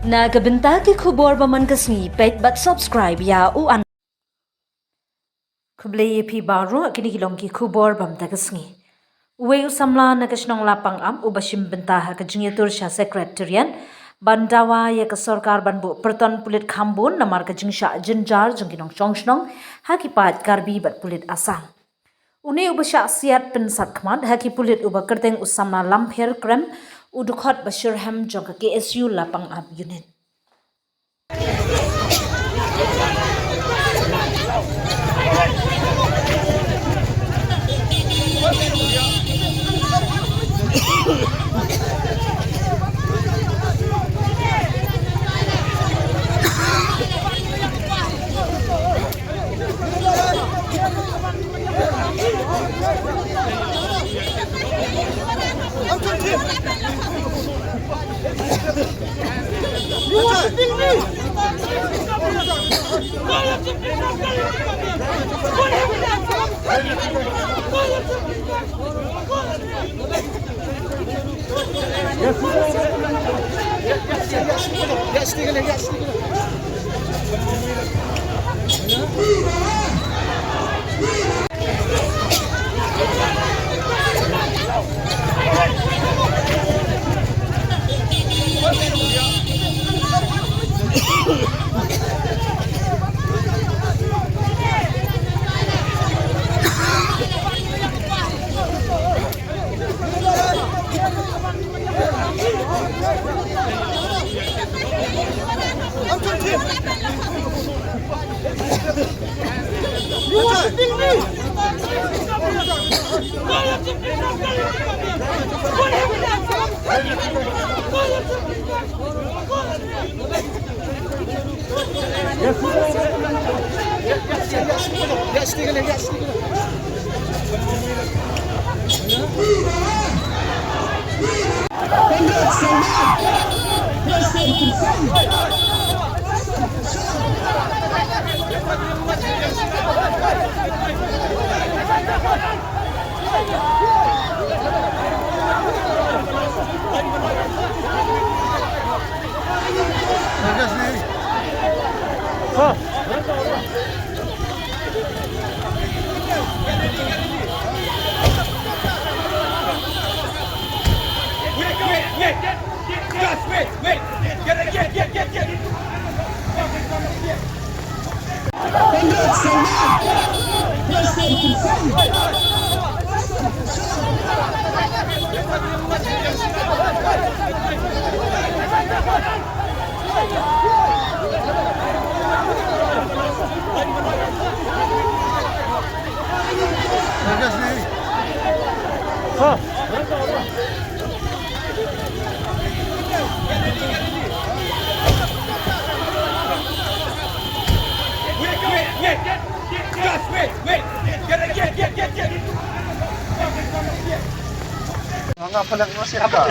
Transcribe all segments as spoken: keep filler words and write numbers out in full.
Na ka bynta ki khubor ba man ka sngi, peit bad subscribe ïa u an. Khublei ïa phi baroh, kine ki long ki khubor ba mynta ka sngi. Uwei u samla na ka shnong Lapangap uba shim bynta ha ka jingïatur sha Secretariat ban dawa ïa ka sorkar ban buh pyrton pulit kham bun namar ka jingshah jynjar jong ki nongshong shnong ha ki paid Karbi bad pulit Assam. Une uba shah siat pynsat khmat ha ki pulit uba kyrteng u samla Lampher Krem, u dkhot ba shitrhem jong ka K S U Lapangap Unit.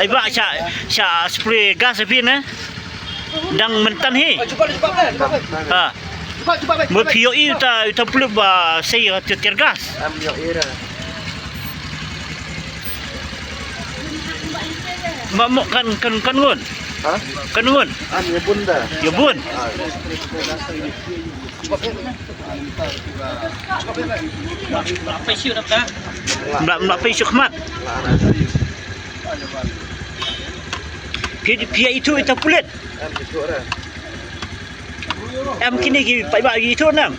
Ai ba sha, sha spray gas phi ne. Dang mynta hi. Ha. Mo phi ïohi uta, uta pulit ba sei ha tear gas. Am ïohi ra. Ma mo kan, kan, kan ngun. Ha? Kan ngun. Am ïa bun da. Ïa bun. Ah. Mla, mla pei shu khmat. Phi, phi ïa ithuh ita pulit. Em kine ki paidbah ïa ithuh nang.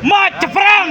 Mat, ceprang!